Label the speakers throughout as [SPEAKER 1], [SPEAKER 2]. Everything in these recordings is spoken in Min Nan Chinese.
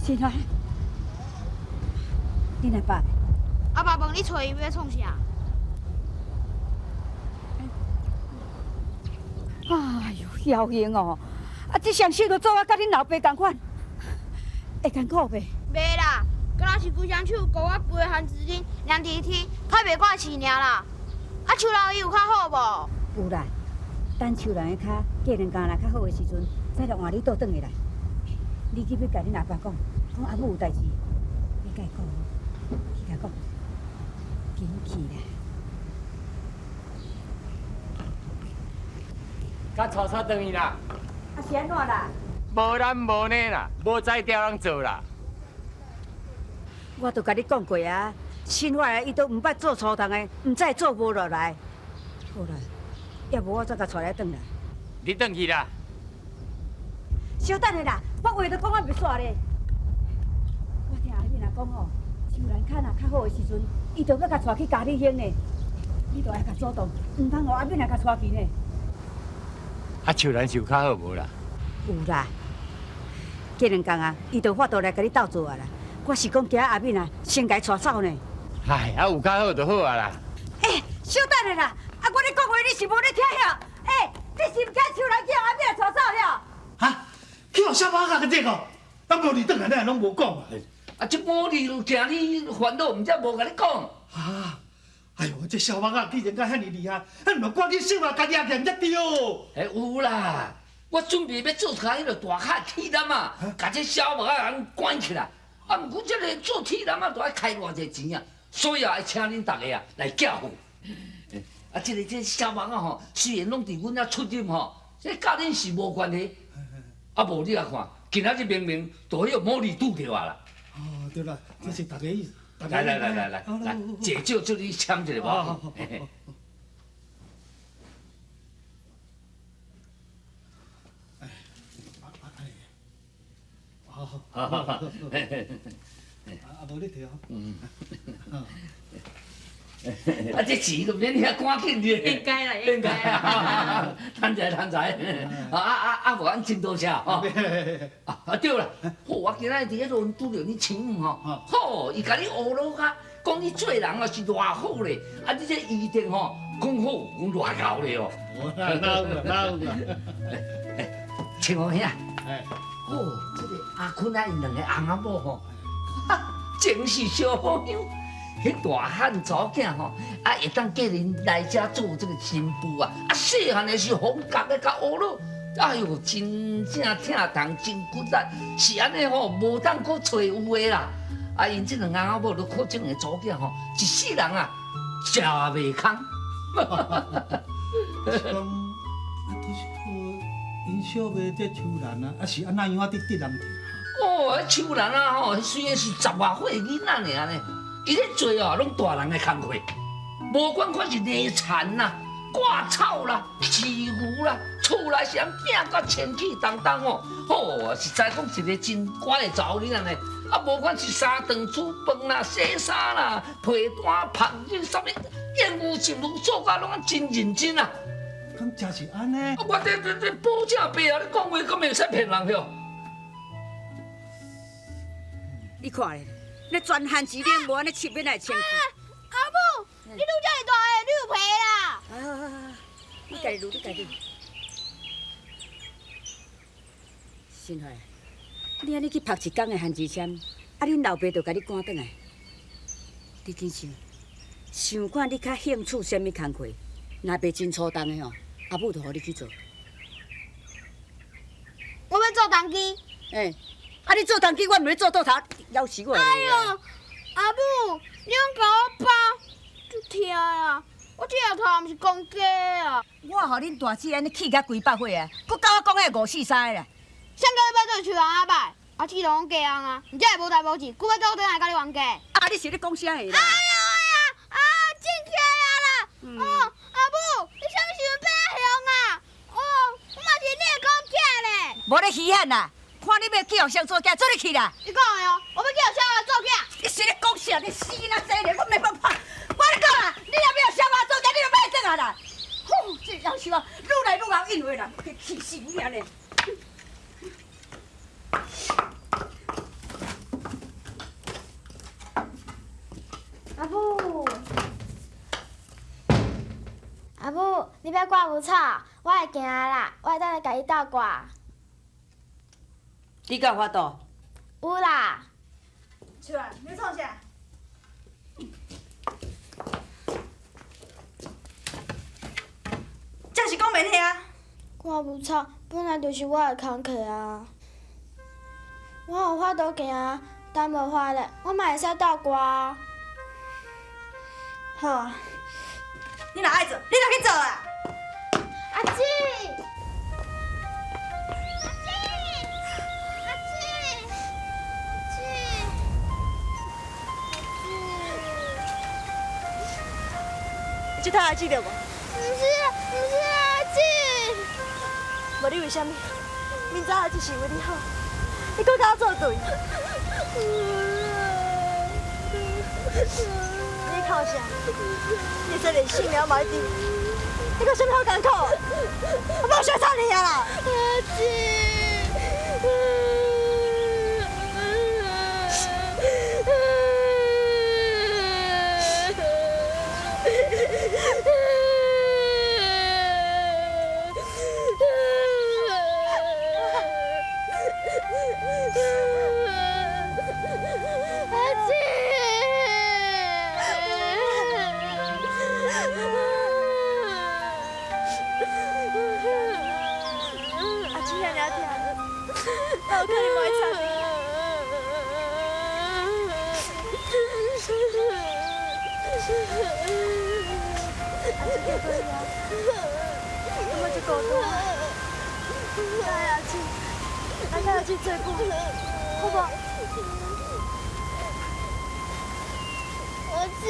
[SPEAKER 1] 新来，恁阿爸？
[SPEAKER 2] 阿爸问你揣伊欲创啥？
[SPEAKER 1] 哎哟，晓英哦，啊，這雙手都做啊，佮恁老爸仝款，會艱苦袂？
[SPEAKER 2] 袂啦，敢若是規雙手糊啊規个番薯奶，涼直天，較袂掛刺爾啦。啊，樹人伊有較好無？
[SPEAKER 1] 有啦，等樹人的跤過兩工若較好的時陣，再來換你倒轉來啦。你去欲共恁阿爸講，講阿母有代誌，你共伊講，去共講，緊去啦。
[SPEAKER 3] 佮吵吵轉去啦！
[SPEAKER 1] 啊是按怎啦？
[SPEAKER 3] 無男無女啦，無才調通做啦。
[SPEAKER 1] 我都共你講過啊，新發的伊都毋捌做粗重的，毋知會做無落來。好啦，猶無我再共帶來轉來。
[SPEAKER 3] 你轉去啦。
[SPEAKER 1] 小等下啦，我話都講啊袂煞咧。我聽阿敏仔講吼，樹蘭跤若較好的時陣，伊就欲共帶去嘉義鄉呢。你著愛共阻擋，毋通予阿敏仔共帶去呢。
[SPEAKER 3] 啊，樹蘭是有較好無啦？
[SPEAKER 1] 有啦，過兩工啊，伊就有法度來共你鬥做啊啦。我是講驚阿敏啊，先共伊帶走呢。
[SPEAKER 3] 唉，啊有較好就好啊啦。
[SPEAKER 1] 欸，小等下啦，啊，我咧講話你是無咧聽遐？欸，你是毋驚樹蘭去予阿敏仔帶走遐？
[SPEAKER 4] 哈？去予小馬仔這個，啊無你轉來，你也攏無講。
[SPEAKER 5] 啊，這晡日有驚你煩惱，毋才無共你講。
[SPEAKER 4] 啊！哎喲，這小馬仔既然甲遐爾厲害，啊，毋趕緊小馬共掠起來才對。
[SPEAKER 5] 欸，有啦，我準備欲做較彼个大卡鐵籠啊，共這小目仔人關起來。啊，毋過這個做鐵籠仔，著愛開偌濟錢啊，所以啊，愛請恁逐个啊來寄付。啊，這個這小目仔吼，雖然攏佇阮遮出入吼，這佮恁是無關係。啊，無你來看，今仔日明明就彼個魔力拄著啊啦。
[SPEAKER 4] 哦，對啦，這是大家意思。
[SPEAKER 5] 來來來來來，來，這少祝你簽一個無？
[SPEAKER 4] 好好好好好，啊，無你提哦。嗯。
[SPEAKER 5] 啊，這錢就免遐趕緊的。
[SPEAKER 6] 應該啦，應該啦。
[SPEAKER 5] 趁財趁財，啊啊啊！無按真多謝吼。啊對啦，好，我今仔日佇彼度拄著你親母吼，好，伊共你學落較，講你做人啊是偌好咧，啊你這醫德吼，講好講偌𠢕咧哦。
[SPEAKER 4] 哪有啦，哪有啦。
[SPEAKER 5] 青紅兄，哦，這個阿坤啊，𪜶兩个翁仔某吼，真是相好樣。彼大漢查某囝吼，啊會當嫁恁來遮做這個新婦啊，啊細漢的時風格的佮學落，哎喲，真正疼痛，真骨力，是按呢吼，無當閣揣有的啦。啊，𪜶這兩翁仔某都靠這兩个查某囝吼，一世人啊，食袂空。
[SPEAKER 4] 是講，啊，就是靠𪜶小妹這樹蘭啊，啊是按怎樣啊佇得人疼？
[SPEAKER 5] 哦，彼樹蘭啊吼，雖然是十外歲囡仔爾呢。伊咧做哦，攏大人的工課，無管看是犁田啦、割草啦、飼牛啦，厝內是按拚甲清氣當當哦。吼，實在講一個真乖的查某囡仔呢。啊，無管是三頓煮飯啦、洗衫啦、被單曝，這啥物應有盡有，做甲攏真認真啊。
[SPEAKER 4] 敢真是按呢？
[SPEAKER 5] 我這這這保證白啊！你講話敢會使騙人喲？
[SPEAKER 1] 你看咧。你全番薯奶無按呢拭欲哪會清氣？
[SPEAKER 2] 阿母，你愈遮爾大个，你有皮啦？
[SPEAKER 1] 啊！你家己攄，你家己攄。新發，你按呢去曝一工的番薯籤，啊，恁老爸就共你趕轉來。你緊想，想看你較興趣啥物工課，若袂真粗重的吼，阿母就予你去做。
[SPEAKER 2] 我欲做童乩。
[SPEAKER 1] 欸。啊！你做童乩，我毋咧做倒頭，枵死我！
[SPEAKER 2] 哎喲，阿母，你攏共我包，足疼啊！我這額頭毋是公雞啊！
[SPEAKER 1] 我予恁大姊按呢氣甲規百歲啊，閣佮我講彼个五四三的啦。
[SPEAKER 2] 誰叫你欲做樹人阿伯？阿姊都講嫁翁啊，毋才會無代無誌，閣欲倒轉來共你冤家。
[SPEAKER 1] 啊！你是咧講啥話啦？
[SPEAKER 2] 哎喲哎呀！啊！真起來啊啦！哦，阿母，你啥物時陣變遮凶啊？哦，我嘛是你的狗囝咧。
[SPEAKER 1] 無咧稀罕啦！看你欲去予誰做囝，做你去啦！
[SPEAKER 2] 你講的哦，我欲去予小媽做囝。
[SPEAKER 1] 你是咧講啥？你死囡仔這咧，我袂辦法。我咧講啦，你若欲予小媽做囝，你就欲轉來啦。吼，這夭壽啊，愈來愈𠢕應付啦，氣死你啊咧！
[SPEAKER 2] 阿母，你欲挂牛草，我会行啦，我会等下共你斗挂。
[SPEAKER 1] 你敢有法度？
[SPEAKER 2] 有啦。
[SPEAKER 7] 秋兰，你创啥？这是讲袂听。
[SPEAKER 2] 挂牛草本来就是我的工课啊，我有法度行，但无法咧，我嘛会使斗挂啊。
[SPEAKER 7] 好啊，你若爱做，你就去做啦。
[SPEAKER 2] 阿姊，阿姊，阿姊，阿姊，
[SPEAKER 7] 你这套阿姊对无？
[SPEAKER 2] 毋是，毋是阿姊。
[SPEAKER 7] 无你为啥物？明知阿姊是为你好，你阁共我作对？你哭啥？你这连性命嘛会伫，你阁啥物好艰苦？我无想插你啊啦！
[SPEAKER 2] 阿姊。阿姊，
[SPEAKER 7] 阿姊遐尔疼，哪有可能无会插你？阿姊结婚了，感觉足孤单。来阿姊，来佮阿姊做伴，好无？
[SPEAKER 2] 阿姊，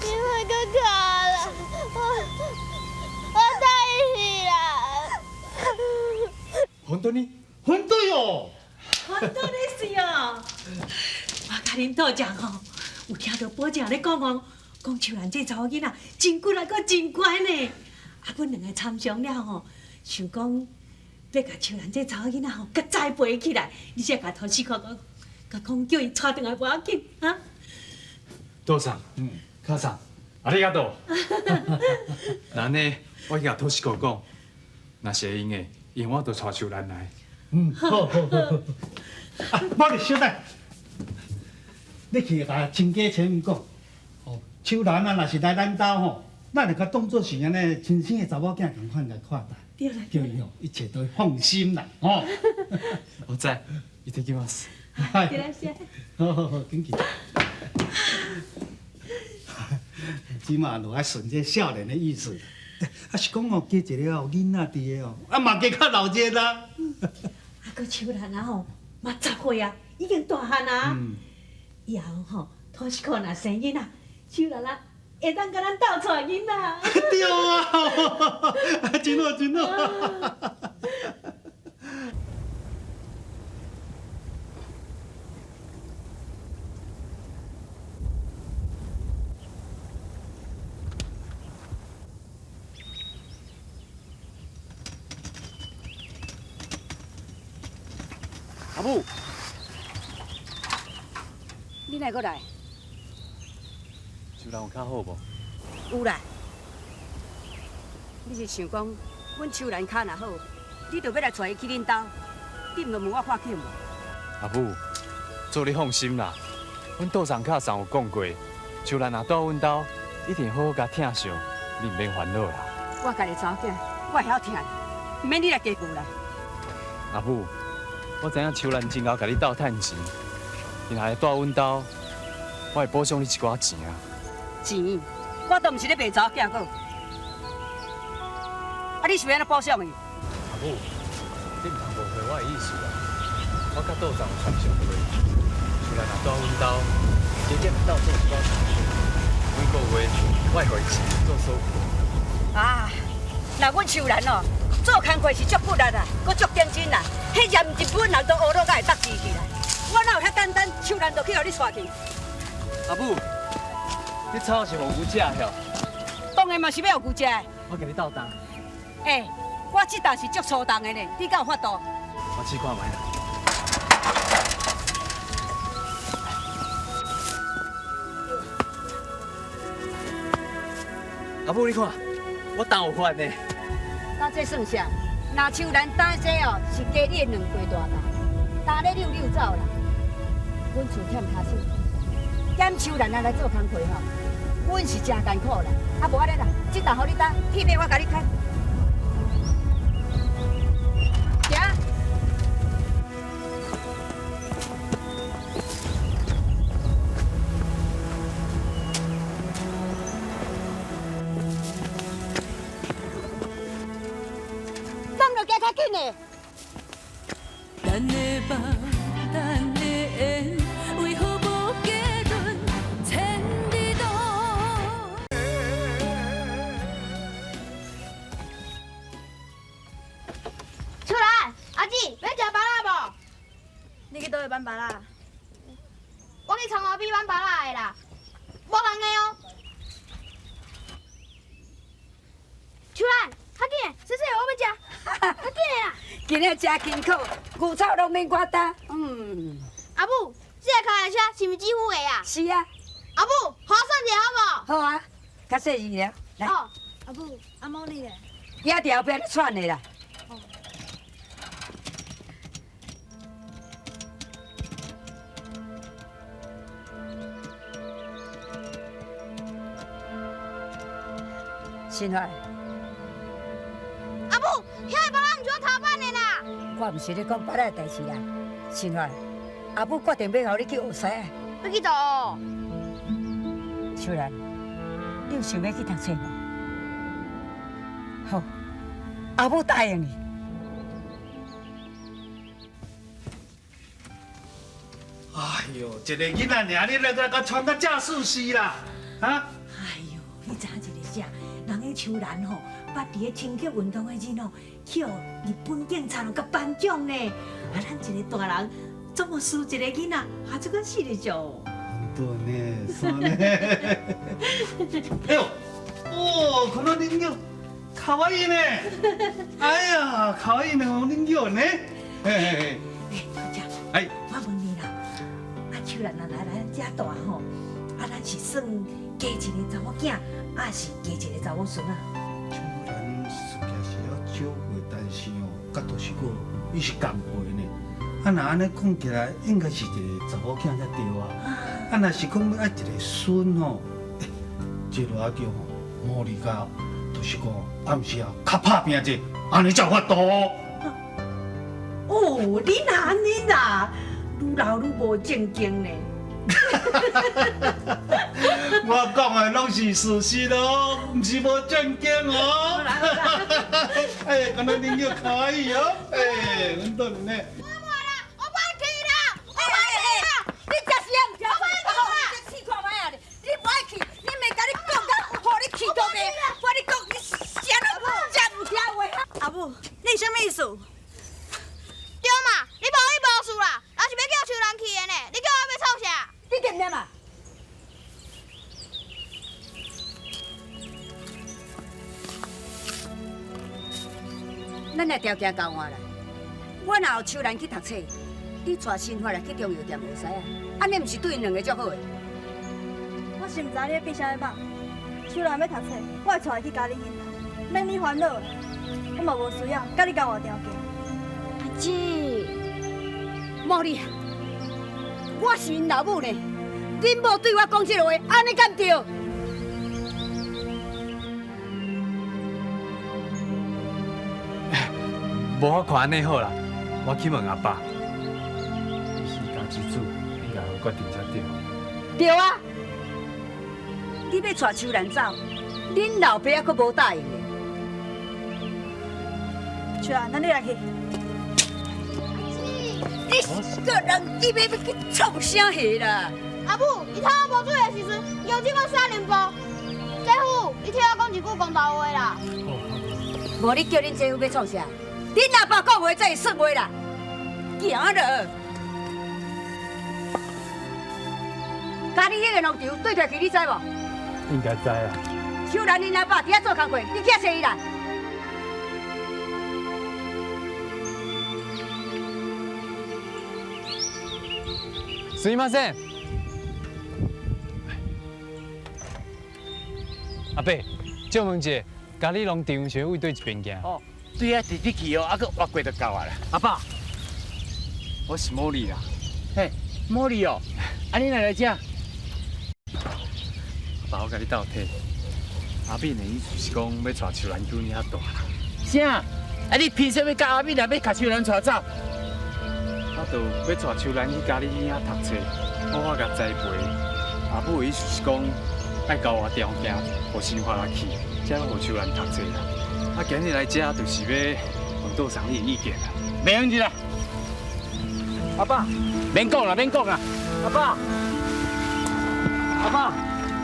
[SPEAKER 2] 你莫阁哭啦，我答应你啦。
[SPEAKER 8] 本当に？本当よ。
[SPEAKER 6] 本当ですよ。我共恁道长吼，有听著宝姐咧讲哦，讲秋兰这查某囡仔真骨力，阁真乖呢。啊，阮两个参详了吼，想讲欲共秋兰这查某囡仔吼，阁栽培起来。你先共陶四哥讲，共讲叫伊带转来无要紧啊。
[SPEAKER 8] 父さん、母さん、ありがとう。那按呢，我去共陶四哥讲，若是会用的，用我就带秋兰来。
[SPEAKER 4] 嗯，好好好好。啊，无你小等，你去共亲家亲母讲，哦，秋兰啊，若是来咱兜吼，咱就共当做是按呢亲生的查某囝仝款来看待，
[SPEAKER 6] 对啦，
[SPEAKER 4] 叫伊吼一切都放心啦，吼。
[SPEAKER 8] 我知，行ってきます。
[SPEAKER 6] 对啦，是。
[SPEAKER 4] 好好好，紧去。这嘛就爱顺这少年的意思，啊是讲哦，加一个哦囡仔伫个哦，啊嘛加较闹热啦。
[SPEAKER 6] 啊，阁秋兰啊吼，嘛10岁啊，已经大汉啊。以后吼，土司可若生囡仔，秋兰啊会当共咱斗带囡仔。
[SPEAKER 4] 对啊，真好真好。
[SPEAKER 8] 阿母，
[SPEAKER 1] 你哪阁来？
[SPEAKER 8] 秋兰有较好无？
[SPEAKER 1] 有啦。你是想讲，阮秋兰跤若好，你就欲来带伊去恁兜？你毋著问我看见无？
[SPEAKER 8] 阿母，做你放心啦，阮道长较上有讲过，秋兰若蹛阮兜，一定好好共疼惜，你毋免烦恼啦。
[SPEAKER 1] 我家己查某囝，我会晓疼，毋免你来加顾啦。
[SPEAKER 8] 阿母，我知影秋兰真𠢕共你斗趁钱，伊若会蹛阮兜，我会补偿你一寡钱啊。
[SPEAKER 1] 钱？我都毋是咧卖查某囝阁。啊，你是欲按怎补偿伊？
[SPEAKER 8] 阿母，你毋通误会我的意思啊！我佮道长有参详过，秋兰若蹛阮兜，加减会斗做一寡工课，每个月我会予伊钱做所费。
[SPEAKER 1] 啊，若阮秋兰哦，做工课是足骨力啦，阁足认真啦，彼连日本人都学落甲会得志去啦。我哪有遐简单？秋兰就去予你带去？
[SPEAKER 8] 阿母，你草是予牛食的？
[SPEAKER 1] 当然嘛是欲予牛食的。
[SPEAKER 8] 我共你斗担。
[SPEAKER 1] 欸，我这担是足粗重的呢，你敢有法度？
[SPEAKER 8] 我试看觅啦。阿母，你看，我当有法呢。
[SPEAKER 1] 那这算啥？若秋兰担这哦，是加你的两倍大担，担咧溜溜走啦。阮厝欠跤手，减秋兰来做工课吼，阮是真艰苦啦。啊，无按呢啦，这担予你担，铁马我共你牵。行。放落行较紧的。
[SPEAKER 9] 咱的梦，咱的缘，为何无结论？千里路。
[SPEAKER 2] 出来，阿姊，欲食芭乐无？
[SPEAKER 7] 你去佗位挽芭乐？
[SPEAKER 2] 我去葱花边挽芭乐的啦，无人的哦。秋兰，较紧的，细细我欲食，较紧的啦。
[SPEAKER 1] 今日真辛苦，牛草拢免我担。
[SPEAKER 2] 阿母，这个跤踏车是毋是姊夫的啊？
[SPEAKER 1] 是啊。
[SPEAKER 2] 阿母，予我算一下好无？
[SPEAKER 1] 好啊，较细腻了。来。
[SPEAKER 2] 哦，
[SPEAKER 7] 阿母，阿某你咧？
[SPEAKER 1] 伊伫后壁咧喘的啦。新华。
[SPEAKER 2] 阿母，遐个芭乐毋是我偷挽的啦。
[SPEAKER 1] 我毋是咧讲芭乐的代志啦，新华，阿母决定欲予你去学师仔。
[SPEAKER 2] 欲去做？
[SPEAKER 1] 秋兰，你有想欲去读册无？好，阿母答应你。
[SPEAKER 4] 哎呦，一个囡仔尔，你来来共穿甲这舒适啦，啊？
[SPEAKER 6] 哎呦，你知影一个啥？人彼秋兰吼，捌伫咧青曲运动的阵吼，去予日本警察共颁奖呢。啊，咱一个大人总无输一个囡仔，啊，这个死咧就。
[SPEAKER 4] 对呢，是呢。哎呦，哦，この人形，可愛いね。哎呀，可愛い呢，人形呢。嘿嘿嘿。
[SPEAKER 6] 哎，团长。
[SPEAKER 4] 哎。
[SPEAKER 6] 我问你啦，啊，秋兰若来咱遮大吼，啊，咱是算加一个查某囝，抑是加一个查某孙啊？
[SPEAKER 4] 秋兰算起来是了少岁，但是哦，佮就是讲，伊是仝岁呢。啊，若按呢讲起来，应该是一个查某囝才对啊。啊，若是讲欲爱一个孙吼，这个叫吼，茉莉甲，就是讲暗时啊，较拍拚者，按呢才有法度。
[SPEAKER 6] 哦，你若按呢啦，愈老愈无正经呢。
[SPEAKER 4] 我讲的拢是事实哦，毋是无正经哦。哎，敢若恁叫可以哦，哎，阮倒呢。
[SPEAKER 2] 我无啦，我不爱去啦，我不爱去啦。
[SPEAKER 1] 你这是也毋听话，你试看觅啊！你不爱去，你袂共你讲到予你去都袂，我你讲你啥拢真毋听话。
[SPEAKER 7] 阿母，你啥物意思？
[SPEAKER 2] 对嘛，你无去无事啦，若是欲叫秋兰去的呢，你叫我欲创啥？
[SPEAKER 1] 你点点啊？咱的条件交换啦，我若予秋兰去读册，你带新发来去中药店学师仔，按呢毋是对𪜶两个足好的？
[SPEAKER 7] 我是毋知你咧变啥物梦。秋兰欲读册，我会带伊去嘉义银行，免你烦恼。我嘛无需要佮你交换条件。
[SPEAKER 1] 阿姊，茉莉，我是𪜶老母呢，恁某对我讲这个话，按呢敢对？
[SPEAKER 8] 无我看按呢好啦，我去问阿爸。伊是家之主，应该会决定才对。
[SPEAKER 1] 对啊，你欲带秋兰走，恁老爸犹阁无答应呢。
[SPEAKER 7] 秋兰，咱你来去。
[SPEAKER 1] 你个人你欲欲去创啥戏啦？
[SPEAKER 2] 阿母，伊趁我无注意的时阵，用这款杀人步。姐夫，你替我讲一句公道话啦。
[SPEAKER 1] 无你叫恁姐夫欲创啥？恁阿爸讲话才会算话啦，行了。家己彼个农场对迕去，你知无？
[SPEAKER 8] 应该知啦。
[SPEAKER 1] 秋兰恁阿爸伫遐做工课，你去遐找伊啦。
[SPEAKER 8] すみません。阿伯，借问一下，嘉里农场是欲对一边行？
[SPEAKER 3] 哦，对啊，直直去哦，啊，阁挖过就到啊啦。
[SPEAKER 8] 阿爸，我是莫莉啦。
[SPEAKER 3] 嘿，莫莉哦，啊你哪来遮？
[SPEAKER 8] 阿爸，我共你斗体。阿敏的意思是讲欲带秋兰去阮遐住啦。
[SPEAKER 3] 啥？啊你凭啥物佮阿敏来欲共秋兰带走？
[SPEAKER 8] 我就欲带秋兰去嘉里遐读册，好好共栽培。阿母的意思是讲，爱交换条件，予新华来去，才予秋兰读册啦。啊，今日来遮就是欲问道长你的意见啦。
[SPEAKER 3] 袂用得啦，
[SPEAKER 8] 阿爸，
[SPEAKER 3] 免讲啦，免讲啦。
[SPEAKER 8] 阿爸，阿爸，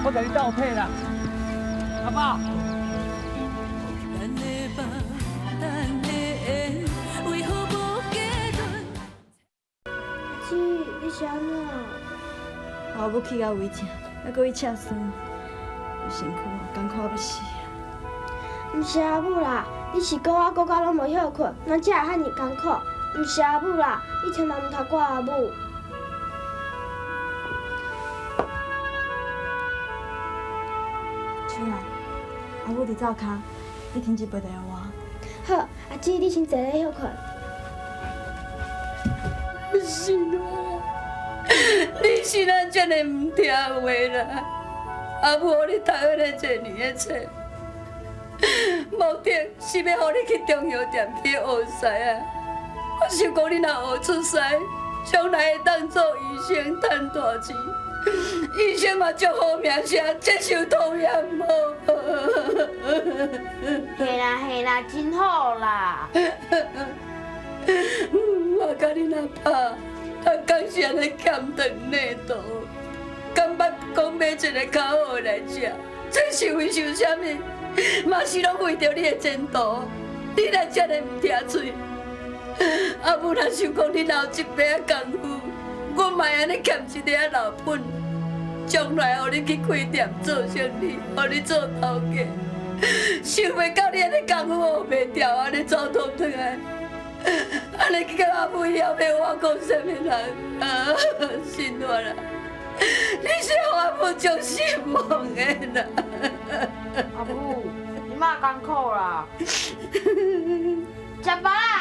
[SPEAKER 8] 我共你斗体啦。阿爸。
[SPEAKER 9] 咱的梦，咱的缘，为何无结论？
[SPEAKER 2] 阿姊，你是按怎？
[SPEAKER 7] 我母去到胃痛，还阁去赤酸，身躯艰苦欲死。
[SPEAKER 2] 毋是阿母啦，你是顾我顾到拢无歇睏，哪才会遐尔艰苦？毋是阿母啦，你千万毋通怪阿母。
[SPEAKER 7] 秋兰，阿母伫灶跤，你停一杯茶予我。
[SPEAKER 2] 好，阿姊，你先坐咧歇睏。
[SPEAKER 1] 是我，你是哪这呢毋听话啦？阿母予你读彼个济年的册，目的是欲予你去中药店去学师啊！我想讲你若学出师，将来会当做医生趁大钱，医生嘛足好名声，这伤讨厌无？
[SPEAKER 2] 嘿啦嘿啦，真好啦！
[SPEAKER 1] 我共你若拍，逐工是按呢欠长内肚，敢捌讲买一个较好的来食？这是为想啥物？嘛是拢为著你的前途。你若遮尔毋听喙，阿母若想讲你若有这辈仔功夫，我嘛会按呢欠一粒仔老本，将来予你去开店做生意，予你做头家。想袂到你按呢功夫学袂牢，按呢走倒转来。按呢去到阿母以后，欲我讲啥物人？啊，新华啦，你是予阿母足失望的啦。
[SPEAKER 2] 阿母，你莫艰苦啦。食饱啦。